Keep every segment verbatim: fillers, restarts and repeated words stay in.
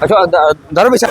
अच्छा, दा-, दारू बेचा।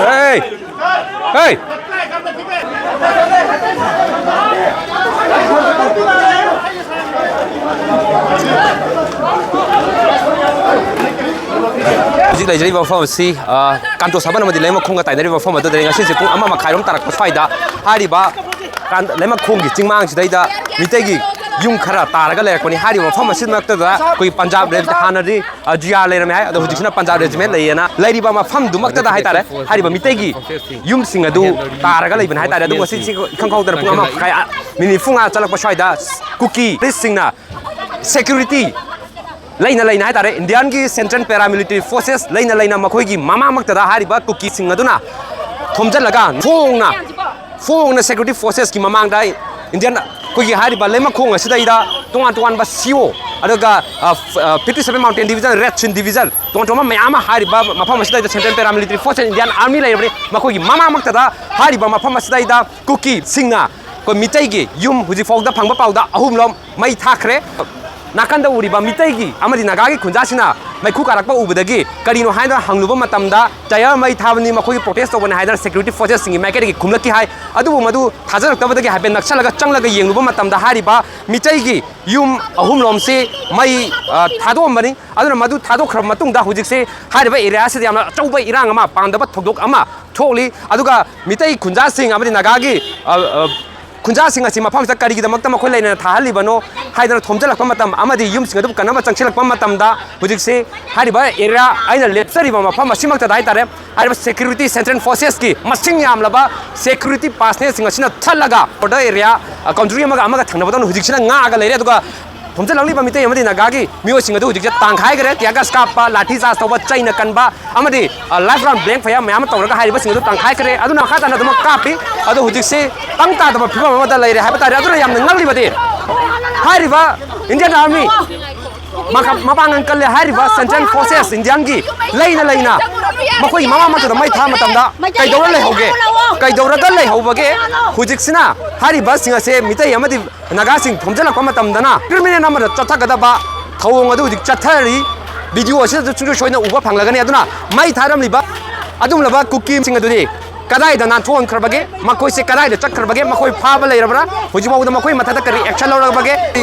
Hey! Hey! ꯍꯧꯖꯤꯛ ꯂꯩꯖꯔꯤꯕ ꯃꯐꯝ ꯑꯁꯤ, ꯑ, ꯀꯥꯟꯇꯣ ꯁꯥꯕꯟ ꯑꯃꯗꯤ ꯂꯩꯃꯈꯣꯡꯒ ꯇꯥꯏꯅꯔꯤꯕ ꯃꯐꯝ ꯑꯗꯨꯗꯅꯤ꯫ ꯉꯁꯤꯁꯦ ꯄꯨꯡ ꯑꯃ ꯃꯈꯥꯏꯔꯣꯝ ꯇꯥꯔꯛꯄ ꯁ꯭ꯋꯥꯏꯗ ꯍꯥꯏꯔꯤꯕ ꯀꯥꯟ-, ꯂꯩꯃꯈꯣꯡꯒꯤ ꯆꯤꯡꯃꯥꯡꯁꯤꯗꯩꯗ ꯃꯤꯇꯩꯒꯤ ꯌꯨꯝ ꯈꯔ ꯇꯥꯔꯒ ꯂꯩꯔꯛꯄꯅꯤ꯫ ꯍꯥꯏꯔꯤꯕ ꯃꯐꯝ ꯑꯁꯤꯃꯛꯇꯗ ꯑꯩꯈꯣꯏ ꯄꯟꯖꯥꯕ ꯔꯦ-, ꯍꯥꯟꯅꯗꯤ, ꯑ, ꯖꯤ ꯑꯥꯔ ꯂꯩꯔꯝꯃꯦ ꯍꯥꯏ, ꯑꯗꯣ ꯍꯧꯖꯤꯛꯁꯤꯅ ꯄꯟꯖꯥꯕ ꯔꯦꯖꯤꯃꯦꯟ ꯂꯩꯌꯦꯅ ꯂꯩꯔꯤꯕ ꯃꯐꯝꯗꯨꯃꯛꯇꯗ ꯍꯥꯏꯇꯥꯔꯦ, ꯍꯥꯏꯔꯤꯕ ꯃꯤꯇꯩꯒꯤ ꯌꯨꯝꯁꯤꯡ ꯑꯗꯨ ꯇꯥꯔꯒ ꯂꯩꯕꯅꯤ ꯍꯥꯏꯇꯥꯔꯦ꯫ ꯑꯗꯨꯕꯨ ꯉꯁꯤ ꯁꯤ ꯏꯈꯪ ꯈꯪꯍꯧꯗꯅ ꯄꯨꯡ ꯑꯃ ꯃꯈꯥꯏ, ꯑ, ꯃꯤꯅꯤꯠ ꯅꯤꯐꯨ ꯃꯉꯥ ꯆꯠꯂꯛꯄ ꯁ꯭ꯋꯥꯏꯗ ꯀꯨꯀꯤ ꯄꯨꯂꯤꯁꯁꯤꯡꯅ ꯁꯦꯀ꯭ꯌꯨꯔꯤꯇꯤ ꯂꯩꯅ ꯂꯩꯅ ꯍꯥꯏꯇꯥꯔꯦ, ꯏꯟꯗꯤꯌꯥꯟꯒꯤ ꯁꯦꯟꯇ꯭ꯔꯦꯜ ꯄꯦꯔꯥꯃꯤꯂꯤꯇꯔꯤ ꯐꯣꯔꯁꯦꯁ ꯂꯩꯅ ꯂꯩꯅ ꯃꯈꯣꯏꯒꯤ ꯃꯃꯥꯡꯃꯛꯇꯗ ꯍꯥꯏꯔꯤꯕ ꯀꯨꯀꯤꯁꯤꯡ ꯑꯗꯨꯅ ꯊꯣꯝꯖꯤꯜꯂꯒ ꯐꯣꯡꯅ, ꯐꯣꯡꯅ ꯁꯦꯀ꯭ꯌꯨꯔꯤꯇꯤ ꯐꯣꯔꯁꯦꯁꯀꯤ ꯃꯃꯥꯡꯗ ꯏꯟꯗꯤꯌꯥꯟ ꯑꯩꯈꯣꯏꯒꯤ ꯍꯥꯏꯔꯤꯕ ꯂꯩꯃꯈꯣꯡ ꯑꯁꯤꯗꯩꯗ ꯇꯣꯉꯥꯟ ꯇꯣꯉꯥꯟꯕ ꯁꯤ ꯑꯣ, ꯑꯗꯨꯒ, ꯑ, ꯑ, fifty seven mountain division, red ꯁꯤꯟ ꯗꯤꯕꯤꯖꯟ, ꯇꯣꯉꯥꯟ ꯇꯣꯉꯥꯟꯕ ꯃꯌꯥꯝ ꯑꯃ ꯍꯥꯏꯔꯤꯕ ꯃꯐꯝ ꯑꯁꯤꯗꯩꯗ central paramilitary force and Indian army ꯂꯩꯔꯕꯅꯤ꯫ ꯃꯈꯣꯏꯒꯤ ꯃꯃꯥꯡꯃꯛꯇꯗ ꯍꯥꯏꯔꯤꯕ ꯃꯐꯝ ꯑꯁꯤꯗꯩꯗ ꯀꯨꯀꯤꯁꯤꯡꯅ ꯑꯩꯈꯣꯏ ꯃꯤꯇꯩꯒꯤ ꯌꯨꯝ ꯍꯧꯖꯤꯛ ꯐꯥꯎꯗ ꯐꯪꯕ ꯄꯥꯎꯗ ꯑꯍꯨꯝꯂꯣꯝ ꯃꯩ ꯊꯥꯈ꯭ꯔꯦ꯫ ꯅꯥꯀꯟꯗ ꯎꯔꯤꯕ ꯃꯤꯇꯩꯒꯤ ꯑꯃꯗꯤ ꯅꯥꯒꯥꯒꯤ ꯈꯨꯟꯖꯥꯁꯤꯡꯅ ꯃꯩꯈꯨ ꯀꯥꯔꯛꯄ ꯎꯕꯗꯒꯤ ꯀꯔꯤꯅꯣ ꯍꯥꯏꯗꯅ ꯍꯪꯂꯨꯕ ꯃꯇꯝꯗ, ꯇꯌꯥꯔ ꯃꯩ ꯊꯥꯕꯅꯤ, ꯃꯈꯣꯏꯒꯤ ꯄ꯭ꯔꯣꯇꯦꯁ ꯇꯧꯕꯅꯤ ꯍꯥꯏꯗꯅ ꯁꯦꯀ꯭ꯌꯨꯔꯤꯇꯤ ꯐꯣꯔꯁꯦꯁꯁꯤꯡꯒꯤ ꯃꯥꯏꯀꯩꯗꯒꯤ ꯈꯨꯝꯂꯛꯈꯤ ꯍꯥꯏ꯫ ꯑꯗꯨꯕꯨ ꯃꯗꯨ ꯊꯥꯖꯔꯛꯇꯕꯗꯒꯤ ꯍꯥꯏꯐꯦꯠ ꯅꯛꯁꯜꯂꯒ ꯆꯪꯂꯒ ꯌꯦꯡꯂꯨꯕ ꯃꯇꯝꯗ ꯍꯥꯏꯔꯤꯕ ꯃꯤꯇꯩꯒꯤ ꯌꯨꯝ ꯑꯍꯨꯝꯂꯣꯝꯁꯤ ꯃꯩ, ꯑ, ꯊꯥꯗꯣꯛꯑꯝꯕꯅꯤ꯫ ꯑꯗꯨꯅ ꯃꯗꯨ ꯊꯥꯗꯣꯛꯈ꯭ꯔꯕ ꯃꯇꯨꯡꯗ ꯍꯧꯖꯤꯛꯁꯦ ꯍꯥꯏꯔꯤꯕ ꯑꯦꯔꯤꯌꯥꯁꯤꯗ ꯌꯥꯝꯅ ꯑꯆꯧꯕ ꯏꯔꯥꯡ ꯑꯃ, ꯄꯥꯝꯗꯕ ꯊꯧꯗꯣꯛ ꯑꯃ ꯊꯣꯛꯂꯤ꯫ ꯑꯗꯨꯒ ꯃꯤꯇꯩ ꯈꯨꯟꯖꯥꯁꯤꯡ ꯑꯃꯗꯤ ꯅꯥꯒꯥꯒꯤ, ꯑ, ꯑ, ꯈꯨꯟꯖꯥꯁꯤꯡ ꯑꯁꯤ ꯃꯐꯝꯁꯤꯗ ꯀꯔꯤꯒꯤꯗꯃꯛꯇ ꯃꯈꯣꯏ ꯂꯩꯅꯅ ꯊꯥꯍꯜꯂꯤꯕꯅꯣ ꯍꯥꯏꯗꯅ ꯊꯣꯝꯖꯤꯜꯂꯛꯄ ꯃꯇꯝ ꯑꯃꯗꯤ ꯌꯨꯝꯁꯤꯡ ꯑꯗꯨ ꯀꯟꯅꯕ ꯆꯪꯁꯤꯜꯂꯛꯄ ꯃꯇꯝꯗ, ꯍꯧꯖꯤꯛꯁꯤ ꯍꯥꯏꯔꯤꯕ ꯑꯦꯔꯤꯌꯥ ꯑꯩꯅ ꯂꯦꯞꯆꯔꯤꯕ ꯃꯐꯝ ꯑꯁꯤꯃꯛꯇꯗ ꯍꯥꯏꯇꯥꯔꯦ, ꯍꯥꯏꯔꯤꯕ ꯁꯦꯀ꯭ꯌꯨꯔꯤꯇꯤ, ꯁꯦꯟꯇ꯭ꯔꯦꯜ ꯐꯣꯔꯁꯦꯁꯀꯤ ꯃꯁꯤꯡ ꯌꯥꯝꯂꯕ ꯁꯦꯀ꯭ꯌꯨꯔꯤꯇꯤ ꯄꯥꯔꯁꯅꯦꯜꯁꯤꯡ ꯑꯁꯤꯅ ꯊꯠꯂꯒ ꯕꯣꯔꯗꯔ ꯑꯦꯔꯤꯌꯥ, ꯑ, ꯀꯥꯎꯟꯇ꯭ꯔꯤ ꯑꯃꯒ ꯑꯃꯒ ꯊꯪꯅꯕꯗꯧꯅ ꯍꯧꯖꯤꯛꯁꯤꯅ ꯉꯥꯛꯑꯒ ꯂꯩꯔꯦ꯫ ꯑꯗꯨꯒ ꯊꯣꯝꯖꯤꯜꯂꯛꯂꯤꯕ ꯃꯤꯇꯩ ꯑꯃꯗꯤ ꯅꯥꯒꯥꯒꯤ ꯃꯤꯑꯣꯏꯁꯤꯡ ꯑꯗꯨ ꯍꯧꯖꯤꯛꯁꯦ ꯇꯥꯡꯈꯥꯏꯈ꯭ꯔꯦ꯫ ꯇꯤꯌꯥꯔ ꯒꯥꯁ ꯀꯥꯞꯄ, ꯂꯥꯊꯤ ꯆꯥꯔꯖ ꯇꯧꯕ, ꯆꯩꯅ ꯀꯟꯕ ꯑꯃꯗꯤ, ꯑ, ꯂꯥꯏꯐ ꯔꯥꯎꯟ ꯕ꯭ꯂꯦꯡ ꯐꯌꯥꯔ ꯃꯌꯥꯝ ꯑꯃ ꯇꯧꯔꯒ ꯍꯥꯏꯔꯤꯕꯁꯤꯡ ꯑꯗꯨ ꯇꯥꯡꯈꯥꯏꯈ꯭ꯔꯦ꯫ ꯑꯗꯨꯅ ꯃꯈꯥ ꯇꯥꯅ ꯑꯗꯨꯃꯛ ꯀꯥꯞꯄꯤ꯫ ꯑꯗꯣ ꯍꯧꯖꯤꯛꯁꯤ ꯇꯪ ꯇꯥꯗꯕ ꯐꯤꯕꯝ ꯑꯃꯗ ꯂꯩꯔꯦ ꯍꯥꯏꯕ ꯇꯥꯔꯦ꯫ ꯑꯗꯨꯅ ꯌꯥꯝꯅ ꯉꯛꯂꯤꯕꯗꯤ ꯍꯥꯏꯔꯤꯕ ꯏꯟꯗꯤꯌꯥꯟ ꯑꯥꯔꯃꯤ ꯃꯄꯥꯡꯒꯜ ꯀꯜꯂꯦ ꯍꯥꯏꯔꯤꯕ ꯁꯦꯟꯇ꯭ꯔꯦꯜ ꯐꯣꯔꯁꯦꯁ ꯏꯟꯗꯤꯌꯥꯟꯒꯤ ꯂꯩꯅ ꯂꯩꯅ ꯃꯈꯣꯏꯒꯤ ꯃꯃꯥ ꯃꯇꯨꯗ ꯃꯩ ꯊꯥꯕ ꯃꯇꯝꯗ ꯀꯩꯗꯧꯔ ꯂꯩꯍꯧꯒꯦ? ꯀꯩꯗꯧꯔꯒ ꯂꯩꯍꯧꯕꯒꯦ? ꯍꯧꯖꯤꯛꯁꯤꯅ ꯍꯥꯏꯔꯤꯕꯁꯤꯡ ꯑꯁꯦ ꯃꯤꯇꯩ ꯑꯃꯗꯤ ꯅꯥꯒꯥꯁꯤꯡ ꯊꯣꯝꯖꯤꯜꯂꯛꯄ ꯃꯇꯝꯗꯅ ꯀ꯭ꯔꯤꯃꯤꯅꯦꯜ ꯑꯃꯗ ꯆꯠꯊꯒꯗꯕ ꯊꯧꯑꯣꯡ ꯑꯗꯨ ꯍꯧꯖꯤꯛ ꯆꯠꯊꯔꯤ꯫ ꯚꯤꯗꯤꯑꯣ ꯑꯁꯤꯗꯁꯨ ꯁꯨꯡꯁꯣꯏ ꯁꯣꯏꯗꯅ ꯎꯕ ꯐꯪꯂꯒꯅꯤ꯫ ꯑꯗꯨꯅ ꯃꯩ ꯊꯥꯔꯝꯂꯤꯕ ꯑꯗꯨꯒꯨꯝꯂꯕ ꯀꯨꯀꯤꯁꯤꯡ ꯑꯗꯨꯗꯤ ꯀꯗꯥꯏꯗ ꯅꯥꯟꯊꯣꯛꯍꯟꯈ꯭ꯔꯕꯒꯦ? ꯃꯈꯣꯏꯁꯦ ꯀꯗꯥꯏꯗ ꯆꯠꯈ꯭ꯔꯕꯒꯦ? ꯃꯈꯣꯏ ꯐꯥꯕ ꯂꯩꯔꯕ꯭ꯔꯥ? ꯍꯧꯖꯤꯛ ꯐꯥꯎꯕꯗ ꯃꯈꯣꯏ ꯃꯊꯛꯇ ꯀꯔꯤ ꯑꯦꯛꯁꯟ ꯂꯧꯔꯕꯒꯦ?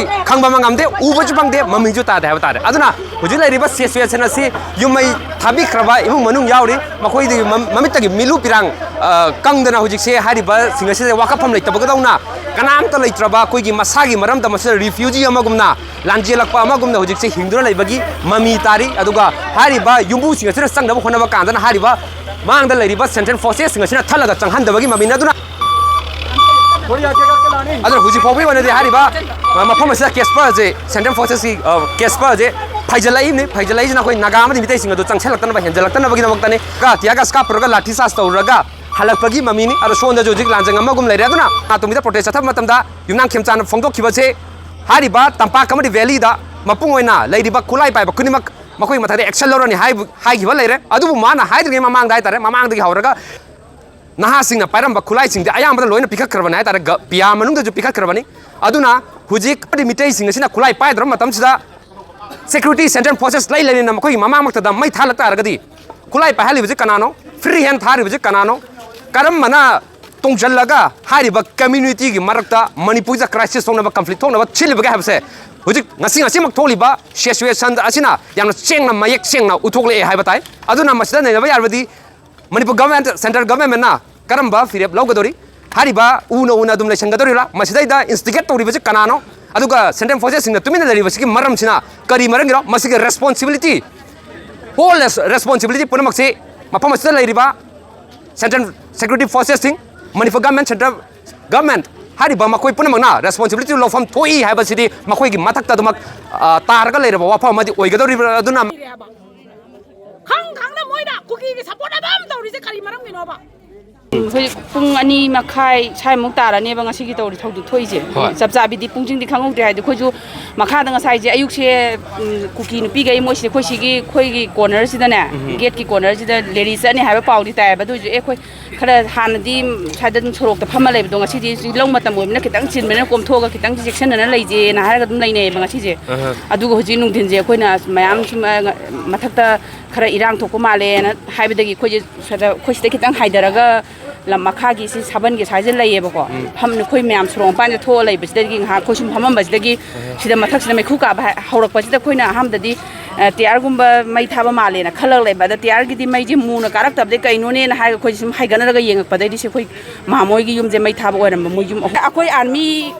ꯈꯪꯕ ꯑꯃ ꯉꯝꯗꯦ, ꯎꯕꯁꯨ ꯐꯪꯗꯦ, ꯃꯃꯤꯁꯨ ꯇꯥꯗꯦ ꯍꯥꯏꯕ ꯇꯥꯔꯦ꯫ ꯑꯗꯨꯅ ꯍꯧꯖꯤꯛ ꯂꯩꯔꯤꯕ ꯁꯤꯆꯨꯋꯦꯁꯟ ꯑꯁꯤ ꯌꯨꯝ ꯃꯩ ꯊꯥꯕꯤꯈ꯭ꯔꯕ ꯏꯃꯨꯡ ꯃꯅꯨꯡ ꯌꯥꯎꯔꯤ꯫ ꯃꯈꯣꯏꯗꯤ ꯃꯃꯤꯠꯇꯒꯤ ꯃꯤꯠꯂꯨ ꯄꯤꯔꯥꯡ, ꯑ, ꯀꯪꯗꯅ ꯍꯧꯖꯤꯛꯁꯦ ꯍꯥꯏꯔꯤꯕꯁꯤꯡ ꯑꯁꯤꯗ ꯋꯥꯀꯠꯐꯝ ꯂꯩꯇꯕꯒꯗꯧꯅ, ꯀꯅꯥꯝꯇ ꯂꯩꯇ꯭ꯔꯕ ꯑꯩꯈꯣꯏꯒꯤ ꯃꯁꯥꯒꯤ ꯃꯔꯝꯗꯝ ꯑꯁꯤꯗ ꯔꯤꯐ꯭ꯌꯨꯖꯤ ꯑꯃꯒꯨꯝꯅ, ꯂꯥꯟꯖꯦꯜꯂꯛꯄ ꯑꯃꯒꯨꯝꯅ ꯍꯧꯖꯤꯛꯁꯦ ꯍꯤꯡꯗꯨꯅ ꯂꯩꯕꯒꯤ ꯃꯃꯤ ꯇꯥꯔꯤ꯫ ꯑꯗꯨꯒ ꯍꯥꯏꯔꯤꯕ ꯌꯨꯝꯕꯨꯁꯤꯡ ꯑꯁꯤꯅ ꯆꯪꯅꯕ ꯍꯣꯠꯅꯕ ꯀꯥꯟꯗꯅ ꯍꯥꯏꯔꯤꯕ ꯃꯥꯡꯗ ꯂꯩꯔꯤꯕ ꯁꯦꯟꯇ꯭ꯔꯦꯜ ꯐꯣꯔꯁꯦꯁꯁꯤꯡ ꯑꯁꯤꯅ ꯊꯠꯂꯒ ꯆꯪꯍꯟꯗꯕꯒꯤ ꯃꯃꯤꯅ꯫ ꯑꯗꯨꯅ, ꯑꯗꯨꯅ ꯍꯧꯖꯤꯛ ꯐꯥꯎꯕꯒꯤ ꯑꯣꯏꯅꯗꯤ ꯍꯥꯏꯔꯤꯕ, ꯑ, ꯃꯐꯝ ꯑꯁꯤꯗ ꯀꯦꯁꯄꯔꯁꯦ, ꯁꯦꯟꯇ꯭ꯔꯦꯜ ꯐꯣꯔꯁꯦꯁꯀꯤ, ꯑ, ꯀꯦꯁꯄꯔꯁꯦ ꯐꯩꯖꯜꯂꯛꯏꯕꯅꯤ꯫ ꯐꯩꯖꯜꯂꯛꯏꯁꯤꯅ ꯑꯩꯈꯣꯏ ꯅꯥꯒꯥ ꯑꯃꯗꯤ ꯃꯤꯇꯩꯁꯤꯡ ꯑꯗꯨ ꯆꯪꯁꯤꯜꯂꯛꯇꯅꯕ, ꯍꯦꯟꯖꯜꯂꯛꯇꯅꯕꯒꯤꯗꯃꯛꯇꯅꯤ꯫ ꯀ ꯇꯤꯌꯥꯔ ꯒꯥꯁ ꯀꯥꯞꯄꯨꯔꯒ ꯂꯥꯊꯤ ꯆꯥꯔꯖ ꯇꯧꯔꯒ ꯍꯜꯂꯛꯄꯒꯤ ꯃꯃꯤꯅꯤ꯫ ꯑꯗꯣ ꯁꯣꯝꯗꯁꯨ ꯍꯧꯖꯤꯛ ꯂꯥꯟꯖꯪ ꯑꯃꯒꯨꯝ ꯂꯩꯔꯦ꯫ ꯑꯗꯨꯅ ꯅꯥꯇꯣꯝꯕꯤꯗ ꯄ꯭ꯔꯣꯇꯦꯁ ꯆꯠꯊꯕ ꯃꯇꯝꯗ ꯌꯨꯝꯅꯥꯝ ꯈꯦꯝꯆꯥꯟꯅ ꯐꯣꯡꯗꯣꯛꯈꯤꯕꯁꯦ ꯍꯥꯏꯔꯤꯕ ꯇꯝꯄꯥꯛ ꯑꯃꯗꯤ ꯚꯦꯂꯤꯗ ꯃꯄꯨꯡ ꯑꯣꯏꯅ ꯂꯩꯔꯤꯕ ꯈꯨꯠꯂꯥꯏ ꯄꯥꯏꯕ ꯈꯨꯗꯤꯡꯃꯛ ꯃꯈꯣꯏꯒꯤ ꯃꯊꯛꯇ ꯑꯦꯛꯁꯟ ꯂꯧꯔꯅꯤ ꯍꯥꯏꯕ, ꯍꯥꯏꯈꯤꯕ ꯂꯩꯔꯦ꯫ ꯑꯗꯨꯕꯨ ꯃꯥꯅ ꯍꯥꯏꯗ꯭ꯔꯤꯉꯩ ꯃꯃꯥꯡꯗ ꯍꯥꯏꯇꯥꯔꯦ, ꯃꯃꯥꯡꯗꯒꯤ ꯍꯧꯔꯒ ꯅꯍꯥꯁꯤꯡꯅ ꯄꯥꯏꯔꯝꯕ ꯈꯨꯠꯂꯥꯏꯁꯤꯡꯗꯤ ꯑꯌꯥꯝꯕꯗ ꯂꯣꯏꯅ ꯄꯤꯈꯠꯈ꯭ꯔꯕꯅꯤ ꯍꯥꯏꯇꯥꯔꯦ꯫ ꯒ-, ꯄꯤꯌꯥ ꯃꯅꯨꯡꯗꯁꯨ ꯄꯤꯈꯠꯈ꯭ꯔꯕꯅꯤ꯫ ꯑꯗꯨꯅ ꯍꯧꯖꯤꯛ ꯃꯤꯇꯩꯁꯤꯡ ꯑꯁꯤꯅ ꯈꯨꯠꯂꯥꯏ ꯄꯥꯏꯗ꯭ꯔꯕ ꯃꯇꯝꯁꯤꯗ security central forces ꯂꯩ ꯂꯩꯅ ꯃꯈꯣꯏꯒꯤ ꯃꯃꯥꯡꯃꯛꯇꯗ ꯃꯩ ꯊꯥꯜꯂꯛ ꯇꯥꯔꯒꯗꯤ ꯈꯨꯠꯂꯥꯏ ꯄꯥꯏꯍꯜꯂꯤꯕꯁꯤ ꯀꯅꯥꯅꯣ? Free hand ꯊꯥꯔꯤꯕꯁꯤ ꯀꯅꯥꯅꯣ? ꯀꯔꯝꯕꯅ ꯇꯣꯡꯁꯤꯜꯂꯒ ꯍꯥꯏꯔꯤꯕ communityꯒꯤ ꯃꯔꯛꯇ ꯃꯅꯤꯄꯨꯔꯗ crisis ꯊꯣꯛꯅꯕ, conflict ꯊꯣꯛꯅꯕ ꯁꯤꯜꯂꯤꯕꯒꯦ ꯍꯥꯏꯕꯁꯦ ꯍꯧꯖꯤꯛ ꯉꯁꯤ ꯉꯁꯤꯃꯛ ꯊꯣꯛꯂꯤꯕ situation ꯑꯁꯤꯅ ꯌꯥꯝꯅ ꯁꯦꯡꯅ ꯃꯌꯦꯛ ꯁꯦꯡꯅ ꯎꯠꯊꯣꯛꯂꯛꯑꯦ ꯍꯥꯏꯕ ꯇꯥꯏ꯫ ꯑꯗꯨꯅ ꯃꯁꯤꯗ ꯅꯩꯅꯕ ꯌꯥꯔꯕꯗꯤ ꯃꯅꯤꯄꯨꯔ government, central governmentꯅ ꯀꯔꯝꯕ ꯐꯤꯔꯦꯞ ꯂꯧꯒꯗꯧꯔꯤ? ꯍꯥꯏꯔꯤꯕ ꯎꯅ ꯎꯅ ꯑꯗꯨꯝ ꯂꯩꯁꯟꯒꯗꯧꯔꯤꯕ꯭ꯔꯥ? ꯃꯁꯤꯗꯩꯗ instigate ꯇꯧꯔꯤꯕꯁꯤ ꯀꯅꯥꯅꯣ? ꯑꯗꯨꯒ central forcesꯁꯤꯡꯅ ꯇꯨꯃꯤꯟꯅ ꯂꯩꯔꯤꯕꯁꯤꯒꯤ ꯃꯔꯝꯁꯤꯅ ꯀꯔꯤ ꯃꯔꯝꯒꯤꯅꯣ? ꯃꯁꯤꯒꯤ responsibility, whole responsibility ꯄꯨꯝꯅꯃꯛꯁꯤ ꯃꯐꯝ ꯑꯁꯤꯗ ꯂꯩꯔꯤꯕ central security forcesꯁꯤꯡ, Manipur government, central government ꯍꯥꯏꯔꯤꯕ ꯃꯈꯣꯏ ꯄꯨꯝꯅꯃꯛꯅ responsibility ꯂꯧꯐꯝ ꯊꯣꯛꯏ ꯍꯥꯏꯕꯁꯤꯗꯤ ꯃꯈꯣꯏꯒꯤ ꯃꯊꯛꯇ ꯑꯗꯨꯃꯛ, ꯑ, ꯇꯥꯔꯒ ꯂꯩꯔꯕ ꯋꯥꯐꯝ ꯑꯃꯗꯤ ꯑꯣꯏꯒꯗꯧꯔꯤꯕ꯭ꯔꯥ? ꯑꯗꯨꯅ ꯈꯪ ꯈꯪꯅ ꯃꯣꯏꯅ ꯀꯨꯀꯤꯒꯤ support ꯑꯗꯨꯝ ꯇꯧꯔꯤꯁꯦ ꯀꯔꯤ ꯃꯔꯝꯒꯤꯅꯣꯕ? ꯎꯝ, ꯍꯧꯖꯤꯛ ꯄꯨꯡ ꯑꯅꯤ ꯃꯈꯥꯏ ꯁ꯭ꯋꯥꯏꯃꯨꯛ ꯇꯥꯔꯅꯦꯕ ꯉꯁꯤꯒꯤ ꯇꯧꯔꯤ ꯊꯧꯗꯣꯛ ꯊꯣꯛꯏꯁꯦ꯫ ꯍꯣꯏ꯫ ꯆꯞ ꯆꯥꯕꯤꯗꯤ ꯄꯨꯡꯁꯤꯡꯗꯤ ꯈꯪꯍꯧꯗ꯭ꯔꯦ, ꯍꯥꯏꯗꯤ ꯑꯩꯈꯣꯏꯁꯨ ꯃꯈꯥꯗ ꯉꯁꯥꯏꯁꯦ ꯑꯌꯨꯛꯁꯦ, ꯎꯝ, ꯀꯨꯀꯤ ꯅꯨꯄꯤꯈꯩ ꯃꯣꯏꯁꯤꯗ ꯑꯩꯈꯣꯏ ꯁꯤꯒꯤ ꯑꯩꯈꯣꯏꯒꯤ cornerꯁꯤꯗꯅꯦ, ꯎꯝ꯫ Gateꯀꯤ cornerꯁꯤꯗ rally ꯆꯠꯅꯤ ꯍꯥꯏꯕ ꯄꯥꯎꯗꯤ ꯇꯥꯏꯌꯦꯕ꯫ ꯑꯗꯨ ꯑꯣꯏꯔꯁꯨ ꯑꯦ, ꯑꯩꯈꯣꯏ ꯈꯔ ꯍꯥꯟꯅꯗꯤ ꯁ꯭ꯋꯥꯏꯗ ꯑꯗꯨꯝ ꯁꯣꯔꯣꯛꯇ ꯐꯝꯃ ꯂꯩꯕꯗꯣ ꯉꯁꯤꯗꯤ ꯂꯧ ꯃꯇꯝ ꯑꯣꯏꯕꯅꯤꯅ ꯈꯤꯇꯪ ꯆꯤꯟꯕꯅꯤꯅ ꯀꯣꯝꯊꯣꯛꯑꯒ ꯈꯤꯇꯪ ꯆꯦꯛꯁꯤꯟꯅꯅ ꯂꯩꯖꯦꯅ ꯍꯥꯏꯔꯒ ꯑꯗꯨꯝ ꯂꯩꯅꯩꯌꯦꯕ ꯉꯁꯤꯁꯦ꯫ ꯑꯍ꯫ ꯑꯗꯨꯒ ꯍꯧꯖꯤꯛ ꯅꯨꯡꯊꯤꯟꯁꯦ ꯑꯩꯈꯣꯏꯅ ꯃꯌꯥꯝ ꯁꯨꯝ, ꯑ, ꯃꯊꯛꯇ ꯈꯔ ꯏꯔꯥꯡ ꯊꯣꯛꯄ ꯃꯥꯜꯂꯦꯅ ꯍꯥꯏꯕꯗꯒꯤ ꯑꯩꯈꯣꯏꯁꯦ ꯁꯤꯗ, ꯑꯩꯈꯣꯏ ꯁꯤꯗ ꯈꯤꯇꯪ ꯍꯥꯏꯊꯔꯒ ꯂꯝ ꯃꯈꯥꯒꯤ ꯁꯤ ꯁꯥꯕꯟꯒꯤ ꯁ꯭ꯋꯥꯏꯁꯤꯗ ꯂꯩꯌꯦꯕꯀꯣ꯫ ꯎꯝ꯫ ꯐꯝ-, ꯑꯩꯈꯣꯏ ꯃꯌꯥꯝ ꯁꯣꯔꯣꯛ ꯃꯄꯥꯟꯗ ꯊꯣꯛꯑ ꯂꯩꯕꯁꯤꯗꯒꯤ ꯉꯥꯏꯍꯥꯛ ꯑꯩꯈꯣꯏ ꯁꯨꯝ ꯐꯝꯃꯝꯕꯁꯤꯗꯒꯤ ꯎꯝ꯫ ꯁꯤꯗ ꯃꯊꯛꯁꯤꯗ ꯃꯩꯈꯨ ꯀꯥꯕ ꯍꯥꯏ-, ꯍꯧꯔꯛꯄꯁꯤꯗ ꯑꯩꯈꯣꯏꯅ ꯑꯍꯥꯟꯕꯗꯗꯤ, ꯑ, ꯇꯤꯌꯥꯔꯒꯨꯝꯕ ꯃꯩ ꯊꯥꯕ ꯃꯥꯜꯂꯦꯅ ꯈꯜꯂꯒ ꯂꯩꯕ꯫ ꯑꯗ ꯇꯤꯌꯥꯔꯒꯤꯗꯤ ꯃꯩꯁꯦ ꯃꯨꯅ ꯀꯥꯔꯛꯇꯕꯗꯩ ꯀꯩꯅꯣꯅꯦꯅ ꯍꯥꯏꯔꯒ ꯑꯩꯈꯣꯏꯁꯦ ꯁꯨꯝ ꯍꯥꯏꯒꯠꯅꯔꯒ ꯌꯦꯡꯉꯛꯄꯗꯩꯗꯤ ꯁꯤ ꯑꯩꯈꯣꯏ ꯃꯥꯃꯣꯏꯒꯤ ꯌꯨꯝꯁꯦ ꯃꯩ ꯊꯥꯕ ꯑꯣꯏꯔꯝꯕ, ꯃꯣꯏ ꯌꯨꯝ ꯑꯍꯨꯝ꯫ ꯑꯩꯈꯣꯏ army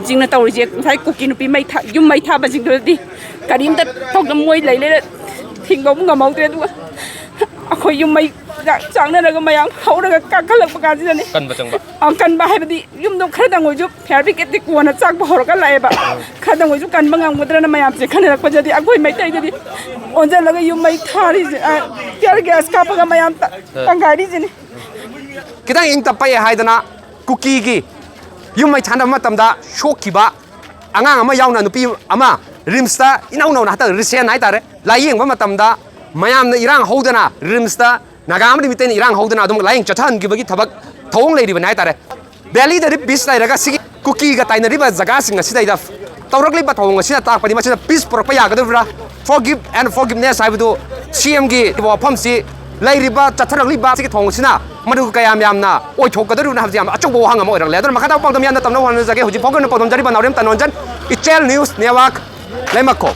ꯁꯤꯡꯅ ꯇꯧꯔꯤꯁꯦ, ꯉꯁꯥꯏ ꯀꯨꯀꯤ ꯅꯨꯄꯤ ꯃꯩ ꯊꯥ-, ꯌꯨꯝ ꯃꯩ ꯊꯥꯕꯁꯤꯡꯗꯨꯗꯗꯤ ꯀꯔꯤꯝꯇ ꯇꯧꯗ ꯃꯣꯏ ꯂꯩ ꯂꯩꯔ ꯊꯤꯡꯕꯕꯨ ꯉꯝꯍꯧꯗ꯭ꯔꯦ꯫ ꯑꯗꯨꯒ ꯑꯩꯈꯣꯏ ꯌꯨꯝ ꯃꯩ ꯆꯥꯛ ꯆꯥꯛꯅꯔꯒ ꯃꯌꯥꯝ ꯍꯧꯔꯒ ꯀꯥꯈꯠꯂꯛꯄ ꯀꯥꯟꯁꯤꯗꯅꯦ꯫ ꯀꯟꯕ ꯆꯪꯕ꯫ ꯑ, ꯀꯟꯕ ꯍꯥꯏꯕꯗꯤ ꯌꯨꯝꯗꯣ ꯈꯔꯗꯪ ꯑꯣꯏꯁꯨ fire brigadeꯇꯤ ꯀꯣꯟꯅ ꯆꯥꯛꯄ ꯍꯧꯔꯛꯀ ꯂꯥꯛꯑꯦꯕ꯫ ꯈꯔꯗꯪ ꯑꯣꯏꯁꯨ ꯀꯟꯕ ꯉꯝꯒꯗ꯭ꯔꯅ ꯃꯌꯥꯝꯁꯦ ꯈꯟꯅꯔꯛꯄꯗꯗꯤ ꯑꯩꯈꯣꯏ ꯃꯩꯇꯩꯗꯗꯤ ꯑꯣꯟꯁꯤꯜꯂꯒ ꯌꯨꯝ ꯃꯩ ꯊꯥꯔꯤꯁꯦ, ꯑ, tear gas ꯀꯥꯞꯄꯒ ꯃꯌꯥꯝ ꯇ-, ꯑ꯫ ꯇꯪꯈꯥꯏꯔꯤꯁꯤꯅꯦ꯫ ꯈꯤꯇꯪ ꯏꯪ ꯇꯞꯄꯛꯑꯦ ꯍꯥꯏꯗꯅ ꯀꯨꯀꯤꯒꯤ ꯌꯨꯝ ꯃꯩ ꯊꯥꯅꯕ ꯃꯇꯝꯗ ꯁꯣꯛꯈꯤꯕ ꯑꯉꯥꯡ ꯑꯃ ꯌꯥꯎꯅ ꯅꯨꯄꯤ ꯑꯃ RIMSꯇ ꯏꯅꯧ ꯅꯧꯅ ꯍꯟꯇꯛ recent ꯍꯥꯏꯇꯥꯔꯦ ꯂꯥꯏꯌꯦꯡꯕ ꯃꯇꯝꯗ ꯃꯌꯥꯝꯅ ꯏꯔꯥꯡ ꯍꯧꯗꯅ RIMSꯇ ꯅꯥꯒꯥ ꯑꯃꯗꯤ ꯃꯤꯇꯩꯅ ꯏꯔꯥꯡ ꯍꯧꯗꯅ ꯑꯗꯨꯝ ꯂꯥꯏꯌꯦꯡ ꯆꯠꯊꯍꯟꯈꯤꯕꯒꯤ ꯊꯕꯛ ꯊꯧꯑꯣꯡ ꯂꯩꯔꯤꯕꯅꯤ ꯍꯥꯏꯇꯥꯔꯦ꯫ ꯚꯦꯂꯤꯗꯗꯤ ꯄꯤꯁ ꯂꯩꯔꯒ ꯁꯤꯒꯤ ꯀꯨꯀꯤꯒ ꯇꯥꯏꯅꯔꯤꯕ ꯖꯒꯥꯁꯤꯡ ꯑꯁꯤꯗꯩꯗ ꯇꯧꯔꯛꯂꯤꯕ ꯊꯧꯑꯣꯡ ꯑꯁꯤꯅ ꯇꯥꯛꯄꯗꯤ ꯃꯁꯤꯅ ꯄꯤꯁ ꯄꯨꯔꯛꯄ ꯌꯥꯒꯗꯧꯔꯤꯕ꯭ꯔꯥ? Forgive and forgiveness ꯍꯥꯏꯕꯗꯨ ꯁꯤ ꯑꯦꯝꯒꯤ ꯋꯥꯐꯝꯁꯤ ꯂꯩꯔꯤꯕ ꯆꯠꯊꯔꯛꯂꯤꯕ ꯁꯤꯒꯤ ꯊꯧꯑꯣꯡ ꯑꯁꯤꯅ ꯃꯗꯨ ꯀꯌꯥꯝ ꯌꯥꯝꯅ ꯑꯣꯏꯊꯣꯛꯀꯗꯧꯔꯤꯕꯅꯣ ꯍꯥꯏꯕꯁꯤ ꯌꯥꯝꯅ ꯑꯆꯧꯕ ꯋꯥꯍꯪ ꯑꯃ ꯑꯣꯏꯔꯛꯂꯦ꯫ ꯑꯗꯨꯅ ꯃꯈꯥ ꯇꯥꯕ ꯄꯥꯎꯗꯝ ꯌꯥꯝꯅ ꯇꯝꯅꯕ ꯍꯣꯠꯅꯖꯒꯦ꯫ ꯍꯧꯖꯤꯛ ꯐꯥꯎꯒꯤ ꯑꯣꯏꯅ ꯄꯥꯎꯗꯝꯖꯔꯤꯕ ꯅꯥꯎꯔꯦꯝ ꯇꯅꯣꯟꯖꯟ, ꯏꯆꯦꯜ ꯅ꯭ꯌꯨꯁ ꯅꯦꯠꯋꯥꯔꯛ, ꯂꯩꯃꯈꯣ꯫